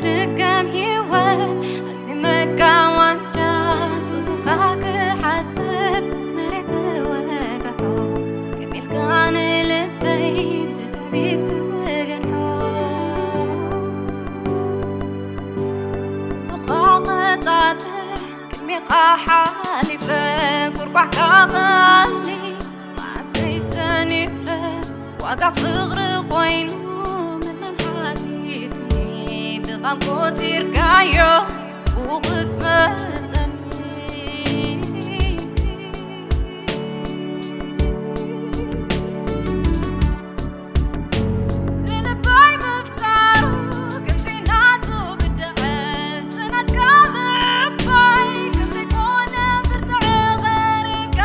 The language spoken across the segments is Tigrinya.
ክትድገም ህይወት ኣዚመካ ዋንጫ ጽቡካ ክሓስብ መሬት ዝወግሖ ከሚልካ ንልበይ ብትዕቢት ዝገንሖ ንስኻ ኸጣጥሕ ቅድሜኻ ሓሊፈ ኩርኳሕካ ቐሊ መዓሰይ ሰኒፈ ዋጋ ፍቕሪ ኮይኑ መናን ሓቲቱኒ ድኻም ቆጺርካዮስ ብቑጽ መጸኒ ዝልባይ ምፍቃሩ ከምዘይ ናቱ ብድዐ ዝናትካ ምዕባይ ከምዘይኮነ ብርትዐ ቐሪካ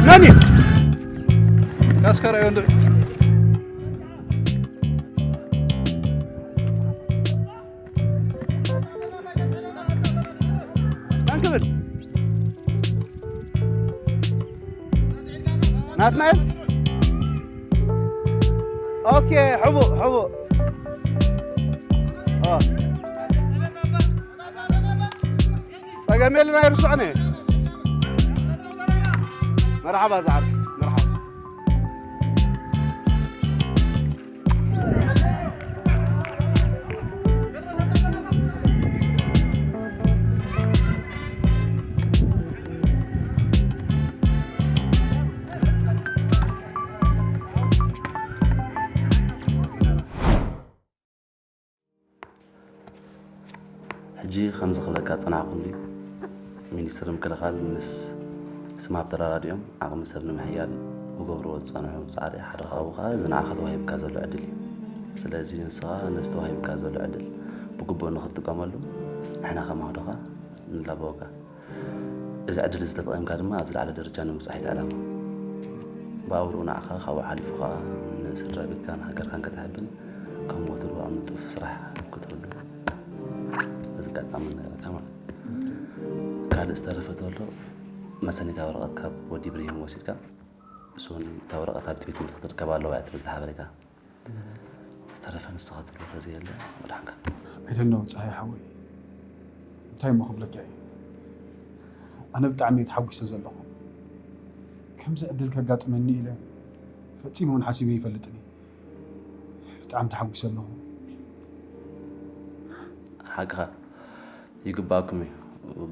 መን እዩ? ካስከራ ዮንዶ መን ክብል? ናትናኤል? ኦኬ፣ ሕቡእ፣ ሕቡእ። ኦ። ጸገም የለን፣ ኣይርስዖን እየ። መርሓባ ዝዓርከይ፣ መርሓባ። ሕጂ ከምዚ ክብለካ ዝጸናሕኩ እንድዩ፣ ሚኒስትሪ ምክልኻል ምስ ስማብ ተረዳዲኦም ዓቕሚ ሰብ ንምሕያል ክገብርዎ ዝጸንሑ ጻዕሪ ሓደ ካብኡ ከኣ እዚ ንዓኻ ተዋሂቡካ ዘሎ ዕድል እዩ። ስለዚ ንስኻ ነዚ ተዋሂቡካ ዘሎ ዕድል ብግቡእ ንኽትጥቀመሉ ንሕና ከማህዶ ከኣ ንላበወካ። እዚ ዕድል እዚ ተጠቒምካ ድማ ኣብ ዝለዓለ ደረጃ ንምብጻሕ እዩ እቲ ዕላማ። ብኣውርኡ ንዓኻ ካብኡ ሓሊፉ ከኣ ንስድራ ቤትካን ሃገርካን ከተዕብን ከም ወትሩ ኣብ ንጡፍ ስራሕ ክትህሉ በዚ ኣጋጣሚ ንነግረካ ማለት እዩ። ካልእ ዝተረፈ ተሎ መሰነይታ ወረቐት ካብ ወዲ ብርሂም ወሲድካ ንሱ እውን እታ ወረቐት ኣብቲ ቤት ትምህርቲ ክትርከብ ኣለዋ እያ ትብል እታ ሓበሬታ። ዝተረፈ ንስኻ ትብሎ ተዘየለ ወድሓንካ። I don't know ጸሃይ ሓወይ፣ እንታይ እሞ ክብለካ እየ? ኣነ ብጣዕሚ እየ ተሓጒሰ ዘለኹ። ከምዚ ዕድል ከጋጥመኒ ኢለ ፈጺመ እውን ሓሲበ ኣይፈልጥን እየ። ብጣዕሚ ተሓጒሰ ኣለኹ። ሓቅኻ። ይግበኣኩም እዩ።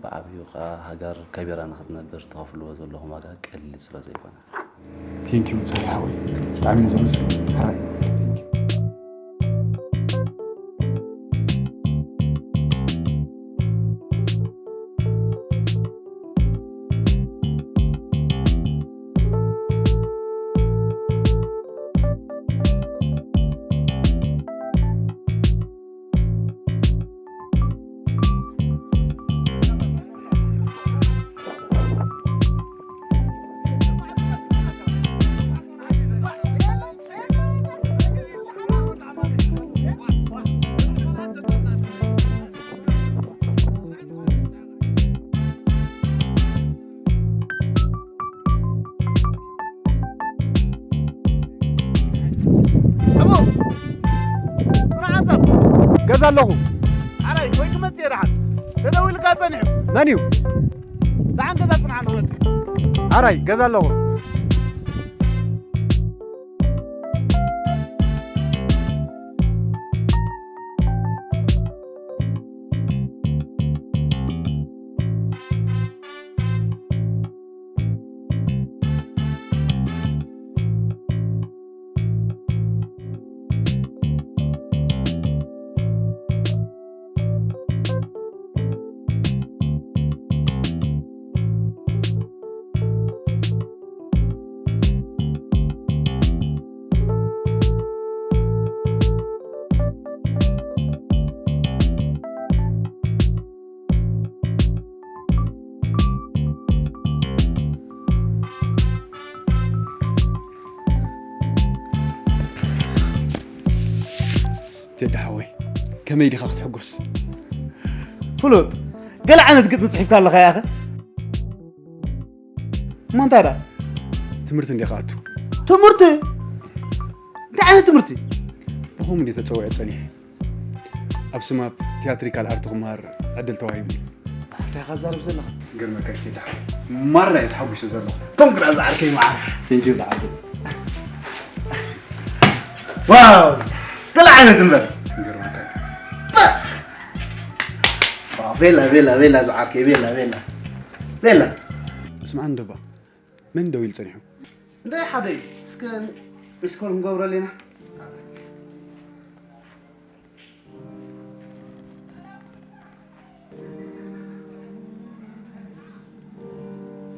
ብዓብዩ ከኣ ሃገር ከቢራ ንኽትነብር ትኸፍልዎ ዘለኹም ዋጋ ቀሊል ስለ ዘይኮነ። Thank you ጸጋ ሓወይ ብጣዕሚ እየ ዘመስግን። ሓራይ። Thank you። ኣለኹ። ኣራይ፣ ወይ ክመጽእ እየ ደሓን። ተደዊልካ ጸኒሑ። መን እዩ? ደሓን ገዛ ጽንሓ ንኽመጽእ። ኣራይ፣ ገዛ ኣለኹ። ቴዲ ሓወይ፣ ከመይ ዲኻ ክትሕጎስ? ፍሉጥ፣ ገለ ዓይነት ግጥሚ ጽሒፍካ ኣለኻ ያኸ? እሞ እንታይ ደኣ? ትምህርቲ እንዲኻ ኣቱ። ትምህርቲ? እንታይ ዓይነት ትምህርቲ? ብኸምኡ እንዲ ተጸዊዐ ጸኒሐ። ኣብ ስማፕ ቲያትሪካል ኣርት ክመሃር ዕድል ተዋሂቡኒ። እንታይ ኢኻ ትዛረብ ዘለኻ? ገርመካ ኪዳ። ማራ እየ ተሓጒሰ ዘለኹ። ኮንግራ ዝዓርከይ መዓር። ቴንክ ዩ ዝዓርከይ። ዋው! ገለ ዓይነት እምበር። ገርመካ። ዋው፣ ቤላ፣ ቤላ፣ ቤላ ዝዓርከይ፣ ቤላ፣ ቤላ። ቤላ። እስማዕ እንዶ ባ፣ መን ደው ኢሉ ጸኒሑ? እንታይ ሓደ እዩ? እስከ ሚስኮል ክንገብረሉ ኢና።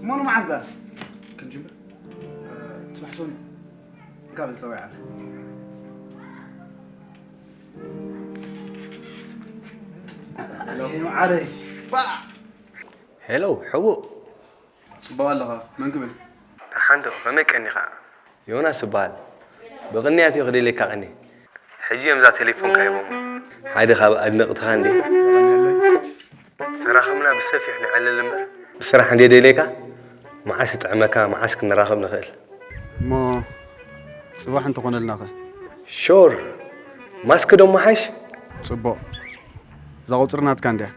እሞ ንመዓዝ ደኣ ክንጅምር? ጽባሕ ሰኑይ። እንካ በል ጸውዓለ። ሄሎ። ዓረይ። ባ። ሄሎ፣ ሕቡእ። ጽቡቕ ኣለኻ። መን ክብል? ደሓን ዶ? ከመይ ቀኒኻ? ዮናስ እበሃል። ብቕንያት እየ ክደልየካ ቀንየ። ሕጂ እዮም እዛ ቴሌፎንካ ሂቦምኒ። ሓደ ካብ ኣድነቕትኻ እንድየ። ተራኸብና ብሰፊሕ ነዕልል እምበር፣ ብስራሕ እንድየ ደልየካ፣ መዓስ ይጥዕመካ፣ መዓስ ክንራኸብ ንኽእል። እሞ ጽባሕ እንተኾነልናኸ? ሹር። ማስክ ዶ ምሓሽ? ጽቡቕ። እዛ ቁጽሪ ናትካ እንድያ።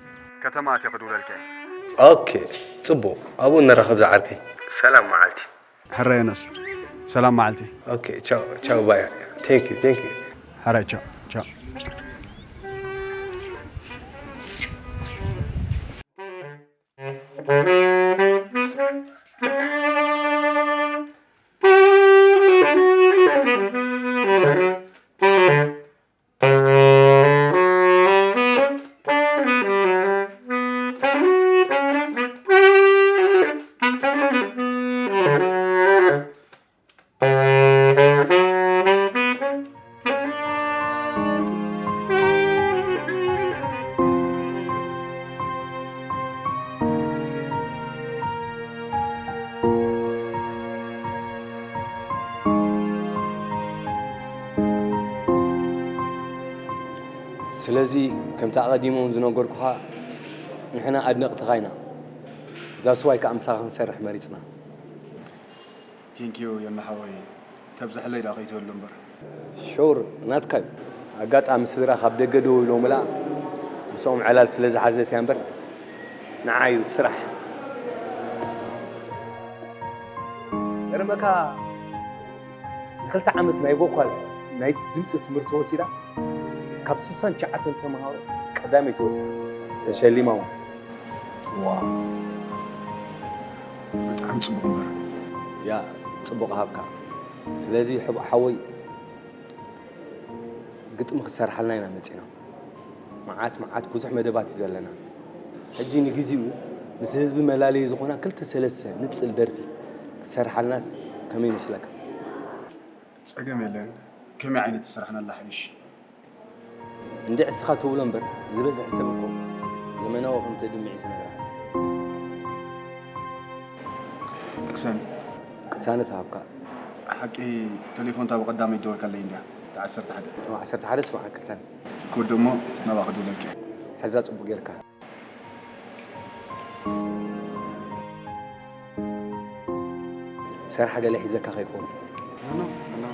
ከተማ ኣትየ ክድውለልካ እየ። ኦኬ፣ ጽቡቕ። ኣብኡ ንራኸብ ዝዓርከይ። ሰላም መዓልቲ። ሕራይ ዮናስ፣ ሰላም መዓልቲ። ኦኬ፣ ቻው፣ ቻው፣ ባይ። ቴንክ ዩ፣ ቴንክ ዩ። ሕራይ፣ ቻው፣ ቻው። ስለዚ ከምቲ ኣቐዲሞም ዝነገርኩኻ፣ ንሕና ኣድነቕትኻ ኢና። That's why ከኣ ምሳኻ ክንሰርሕ መሪጽና። ቴንኪዩ ዮና ሓወይ፣ ተብዝሐለይ ደኣ ከይትህሉ እምበር። ሹር፣ ናትካ እዩ። ኣጋጣሚ ስድራ ካብ ደገ ደው ኢሎምላ፣ ምስኦም ዕላል ስለ ዝሓዘት እያ እምበር፣ ንዓይ እዩ እቲ ስራሕ። ገርመካ፣ ንክልተ ዓመት ናይ ቮካል፣ ናይ ድምፂ ትምህርቲ ወሲዳ፣ ካብ ስሳን ትሽዓተን ተምሃሮ ቀዳመይቲ ወፂኣ፣ ተሸሊማ እውን። ዋው፣ ብጣዕሚ ጽቡቕ እምበር። ያ፣ ጽቡቕ ሃብካ። ስለዚ ሕቡእ ሓወይ፣ ግጥሚ ክትሰርሓልና ኢና መጺና። መዓት መዓት ብዙሕ መደባት እዩ ዘለና። ሕጂ ንግዜኡ ምስ ህዝቢ መላለዪ ዝኾና ክልተ ሰለስተ ንጽል ደርፊ ክትሰርሓልናስ ከመይ ይመስለካ? ጸገም የለን። ከመይ ዓይነት ተሰራሕናላ ሓይሽ? እንድዒ እስኻ ትብሎ እምበር፣ ዝበዝሕ ሰብ እኮ ዘመናዊ ከም ተድምዕ እዩ ዝነግረካ። ቅሰን። ቅሳነት ሃብካ። ሓቂ ቴሌፎን እታ ብቐዳመይ ደወልካለይ እንድያ። እታ ዓሰርተ ሓደ። እታ ዓሰርተ ሓደ ስምዓካ እተን። ኮድ ደሞ ናባኻ ክድውለልኪ እየ። ሕዛ ጽቡቕ ጌርካ። ሰርሓ ገለ ሒዘካ ከይኮን። ኖ፣ ኖ፣ ኖ።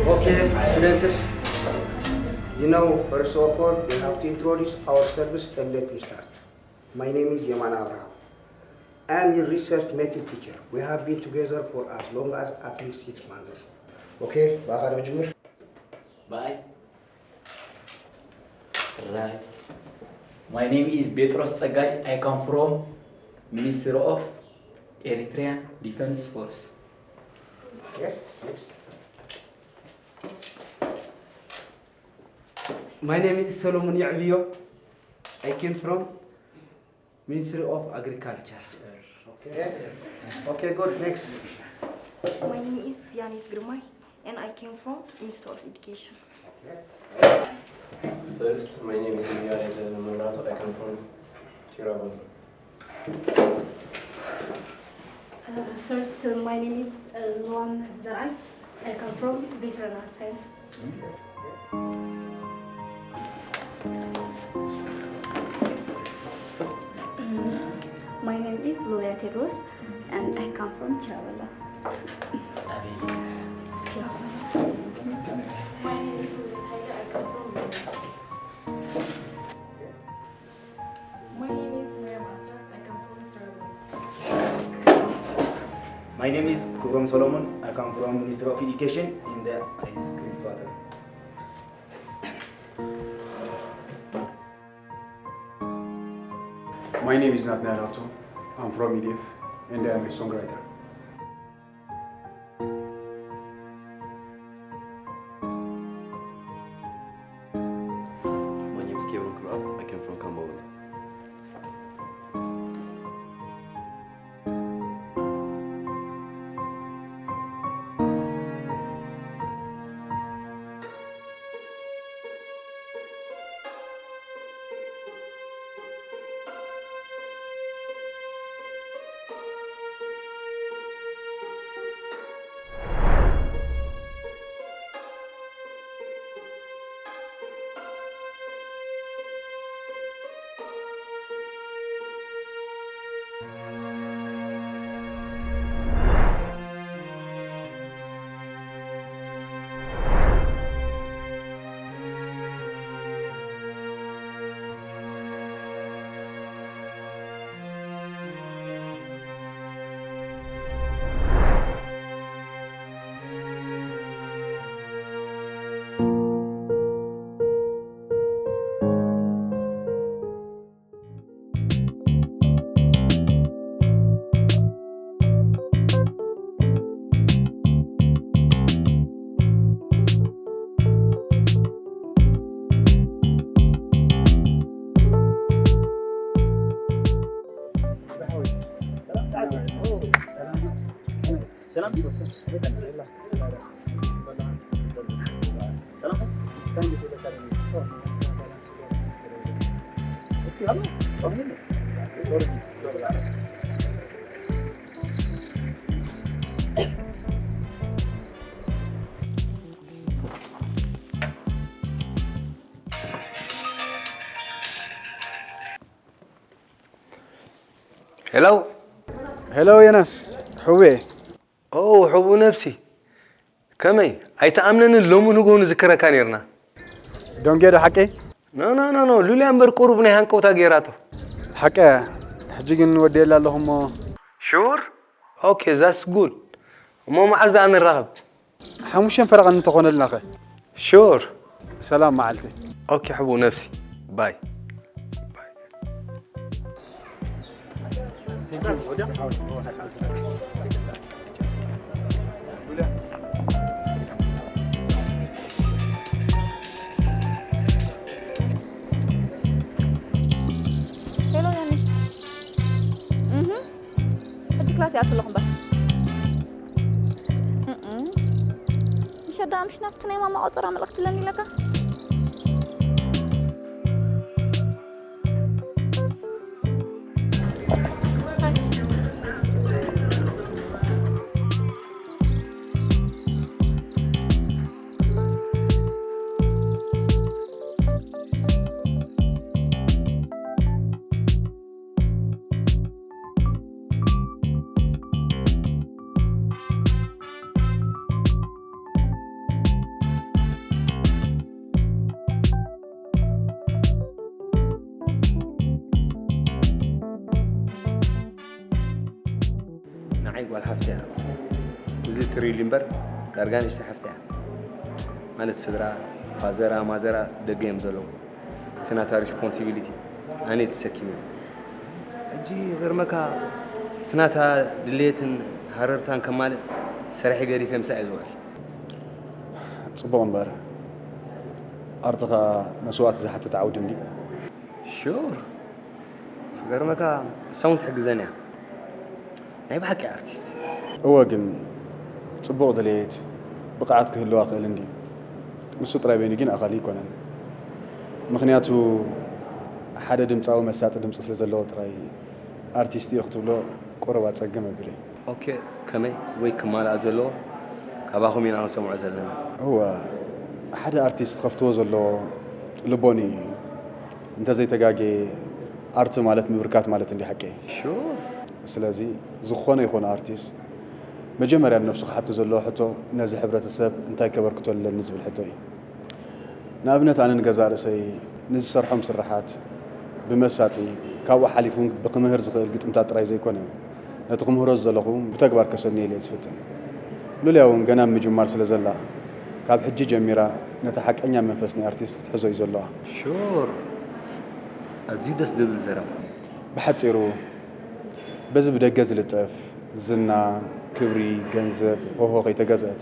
Okay, students, you know, first of all, we have to introduce our service and let me start. My name is Yeman Abraham. I am your research method teacher. We have been together for as long as at least six months. Okay, ብኣኻ ዶ ጅምር? Bye. Right. My name is Petros Tsagai. I come from Ministry of Eritrean Defense Force. Okay, next. My name is Solomon Ya'viyo. I came from Ministry of Agriculture. Okay. Okay, good. Next. My name is Yanit Girmay, and I came from Ministry of Education. Okay. First, my name is Miguel Murato. I come from Tirabon. Uh, first, uh, my name is uh, Noam Zarai. I come from Veterinary Science. My name is Loya Tedros and I come from Tirabella. Tirabella. My name is Ulet Haile. I come from Minnesota. My name is Miriam Asraf. I come from Tirabella. My name is Kubrom Solomon. I come from Ministry of Education in the ice cream quarter. My name is Nathaniel Hato. I'm from E D F and I am a songwriter. My name is Kevin Kurab. I came from Cambodia. ሄሎ። ሄሎ ዮናስ፣ ሕውየ። ኦ፣ ሕቡእ ነብሲ። ከመይ? ኣይትኣምነንን፣ ሎሚ ንግሆ ንዝክረካ ኔርና። ደንጌ ዶ ሓቀይ? ኖ፣ ኖ፣ ኖ፣ ኖ፣ ሉልያ እምበር ቁሩብ ናይ ሃንቀውታ ገይራቶ። ሓቀ፣ ሕጂ ግን ወዲኤላ ኣለኹ እሞ። ሹር? ኦኬ፣ that's good። እሞ መዓዝ ደኣ ንራኸብ? ሓሙሽተ ፈረቓ እንተኾነልናኸ? ሹር። ሰላም መዓልቲ። ኦኬ ሕቡ ነብሲ ባይ። ሄሎ ያኒ። እህ። ሕጂ ክላስ ይኣቱ ኣለኹ እምበር። እም። ምሸት ደኣ ምሽ ናብቲ ናይ ማማ ቆጸራ መልእኽቲ ለኒ ኢለካ። ንዓይ ጓል ሓፍቲ እያ። እዚ ትሪሊ እምበር ዳርጋ ንእሽተይ ሓፍቲ እያ። ማለት ስድራ ፋዘራ ማዘራ ደገ እዮም ዘለዉ። እቲ ናታ ሪስፖንሲቢሊቲ ኣነ እየ ተሰኪመ። ሕጂ ገርመካ እቲ ናታ ድሌትን ሃረርታን ከማልእ ሰሪሐ ገዲፈ ምሳእ እየ ዝውዕል። ጽቡቕ እምበር ኣርትኻ መስዋእቲ ዝሓትት ዓውዲ እንዲ ሹር ክገርመካ እሳ እውን ትሕግዘን እያ። ናይ ብሓቂ ኣርቲስት። እወ ግን ጽቡቕ ድሌት ብቕዓት ክህልዋ ክእል እንዲ። ንሱ ጥራይ በይኑ ግን ኣኻሊ ኣይኮነን። ምኽንያቱ ሓደ ድምፃዊ መሳጢ ድምፂ ስለ ዘለዎ ጥራይ ኣርቲስት እዮ ክትብሎ ቁሩብ ኣጸግም ኣብለይ። ኦኬ ከመይ ወይ ክማልኣ ዘለዎ ካባኹም ኢና ክንሰምዖ ዘለና። እወ ሓደ ኣርቲስት ከፍትዎ ዘለዎ ልቦንኡ እዩ። እንተዘይተጋጌ ኣርቲ ማለት ምብርካት ማለት እንዲ ሓቂ። ሹር ስለዚ ዝኾነ ይኹን ኣርቲስት መጀመርያ ንነብሱ ክሓቶ ዘለዎ ሕቶ ነዚ ሕብረተሰብ እንታይ ከበርክቶ ኣለኒ ዝብል ሕቶ እዩ። ንኣብነት ኣነ ንገዛእ ርእሰይ ንዝሰርሖም ስርሓት ብመሳጢ ካብኡ ሓሊፉ እውን ብክምህር ዝኽእል ግጥምታት ጥራይ ዘይኮነ ነቲ ክምህሮ ዝደለኹ እውን ብተግባር ከሰንየሉ እየ ዝፍትን። ሉልያ እውን ገና ኣብ ምጅማር ስለ ዘላ ካብ ሕጂ ጀሚራ ነቲ ሓቀኛ መንፈስ ናይ ኣርቲስት ክትሕዞ እዩ ዘለዋ። ሹር ኣዝዩ ደስ ዝብል ዘረባ። ብሓጺሩ በዚ ብደገ ዝልጠፍ ዝና፣ ክብሪ፣ ገንዘብ፣ ሆሆ ከይተገዝአት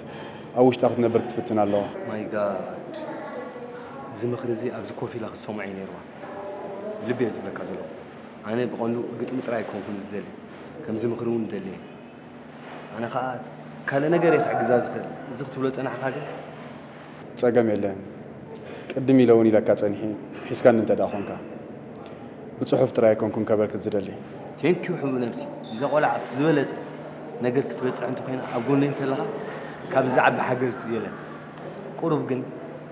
ኣብ ውሽጣ ክትነብር ክትፍትን ኣለዋ። ማይ ጋድ እዚ ምኽሪ እዚ ኣብዚ ኮፍ ኢላ ክትሰምዖ እየ ነይርዋ። ልቢ እየ ዝብለካ ዘለኹ። ኣነ ብቐንዱ ግጥሚ ጥራይ ኣይኮንኩን ዝደሊ፣ ከምዚ ምኽሪ እውን እደሊ እየ። ኣነ ኸኣ ካልእ ነገር እየ ክሕግዛ ዝኽእል። እዚ ክትብሎ ዝጸናሕኻ ግን ጸገም የለን። ቅድም ኢለ እውን ኢለካ ጸኒሐ፣ ሒዝካኒ እንተ ደኣ ኾንካ። ብጽሑፍ ጥራይ ኣይኮንኩን ከበርክት ዝደሊ። ቴንኪዩ ሕቡእ ነብሲ። እዛ ቆልዓ ኣብቲ ዝበለጸ ነገር ክትበጽሕ እንተኾይና ኣብ ጎነይ እንተለኻ ካብዚ ዝዓቢ ሓገዝ የለን። ቁሩብ ግን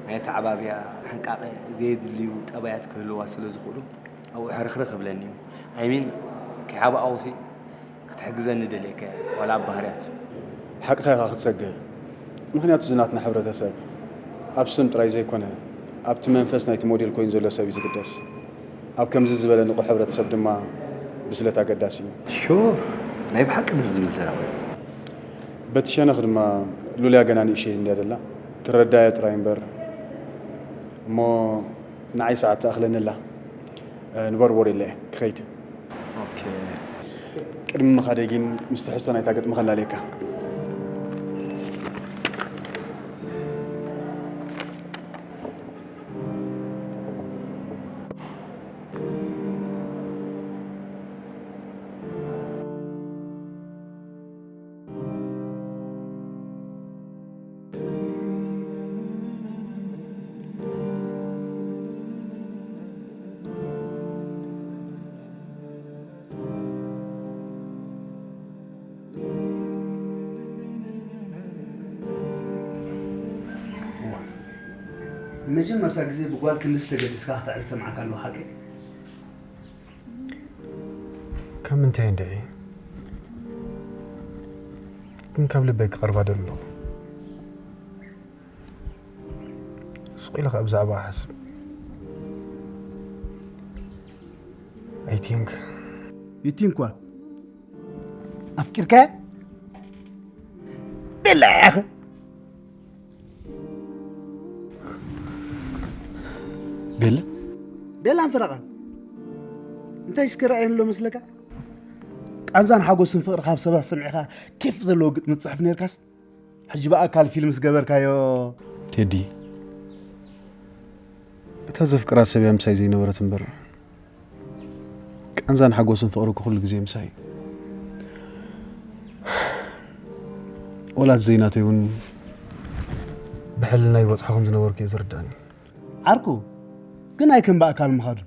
ናይ ኣተዓባብያ፣ ሕንቃቐ፣ ዘየድልዩ ጠባያት ክህልዋ ስለ ዝኽእሉ ኣብኡ ሕርኽርኽ እብለኒ እዩ። ኣይሚን ከይሓብኣኹሲ ክትሕግዘኒ ደልየካ እያ ዋላ ኣብ ባህርያት። ሓቅኻ ኢኻ ክትሰግእ። ምኽንያቱ እዚ ናትና ሕብረተሰብ ኣብ ስም ጥራይ ዘይኮነ ኣብቲ መንፈስ ናይቲ ሞዴል ኮይኑ ዘሎ ሰብ እዩ ዝግደስ። ኣብ ከምዚ ዝበለ ንቑሕ ሕብረተሰብ ድማ ብስለት ኣገዳሲ እዩ። ሹር ናይ ብሓቂ ደስ ዝብል ዘረባ። በቲ ሸነኽ ድማ ሉልያ ገና ንእሽተይ እንድያ ዘላ ትረዳዮ ጥራይ እምበር እሞ ንዓይ ሰዓት ትኣኽለኒ ኣላ። ንቦርቦር ኢለ እየ ክኸይድ። ኦኬ። ቅድሚ ምኻደይ ግን ምስ ትሕዝቶ ናይታ ግጥሚ ከላልየካ። ንመጀመርታ ግዜ ብጓል ክንድዚ ተገዲስካ ክተዕል ዝሰምዓካ ኣለዎ ሓቂ? ካብ ምንታይ እንድዒ ግን ካብ ልበይ ክቐርባ ደሊ ኣለኹ። ስቕ ኢለ ኸኣ ብዛዕባኣ ሓስብ። I think You think what? ኣፍቂርካያ? በላያኸ ቤላ? ቤላን ፍረቓን እንታይ እስከ ረኣየን ኣሎ መስለካ? ቃንዛን ሓጎስን ፍቕሪ ካብ ሰባት ሰሚዕኻ ኬፍ ዘለዎ ግጥሚ ትጽሕፍ ነርካስ፣ ሕጂ ብኣካል ፊልም ዝገበርካዮ። ቴዲ፣ እታ ዘፍቅራ ሰብ እያ ምሳይ ዘይነበረት እምበር፣ ቃንዛን ሓጎስን ፍቕሪ እኮ ኩሉ ግዜ ምሳይ እዩ። ወላ እቲ ዘይናተይ እውን ብሕልና ይበጽሖ ከም ዝነበርኩ እየ ዝርዳእኒ። ዓርኩ፣ ግን ኣይከም ብኣካል ምኻዱ።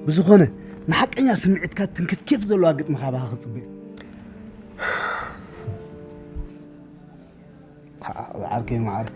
ብዝኾነ፣ ንሓቀኛ ስምዒትካ ትንክፍኬፍ ዘለዋ ግጥሚ ካባኻ ክጽበ እየ። ዓርከይ መዓረ።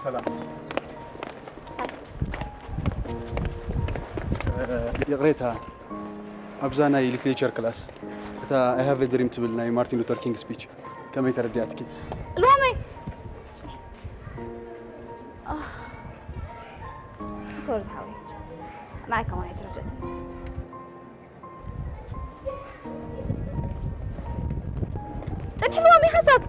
ሰላም። ይቕሬታ፣ ኣብዛ ናይ ሊትሬቸር ክላስ እታ I have a dream ትብል ናይ ማርቲን ሉተር ኪንግ ስፒች ከመይ ተረዲኣትኪ? ሎሚ ሶሪ ዝሓወይ፣ ንዓይ ከማን ኣይተረድእትን። ጽንሕልዎም እዩ ሓሳብ።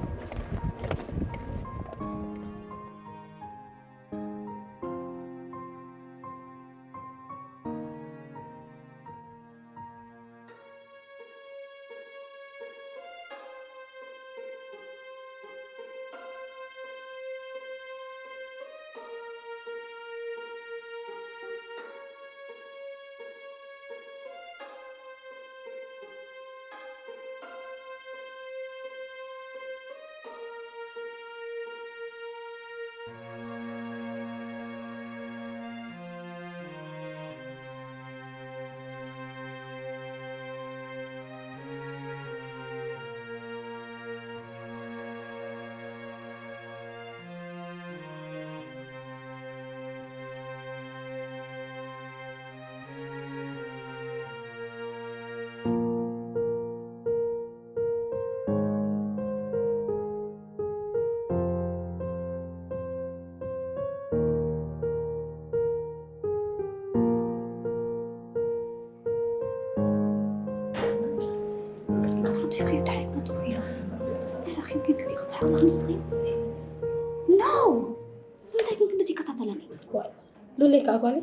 ሉሌ ከዓ ጓለይ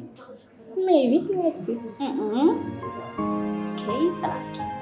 ሜቢ ነብሲ እም። ከይጸላእኪ።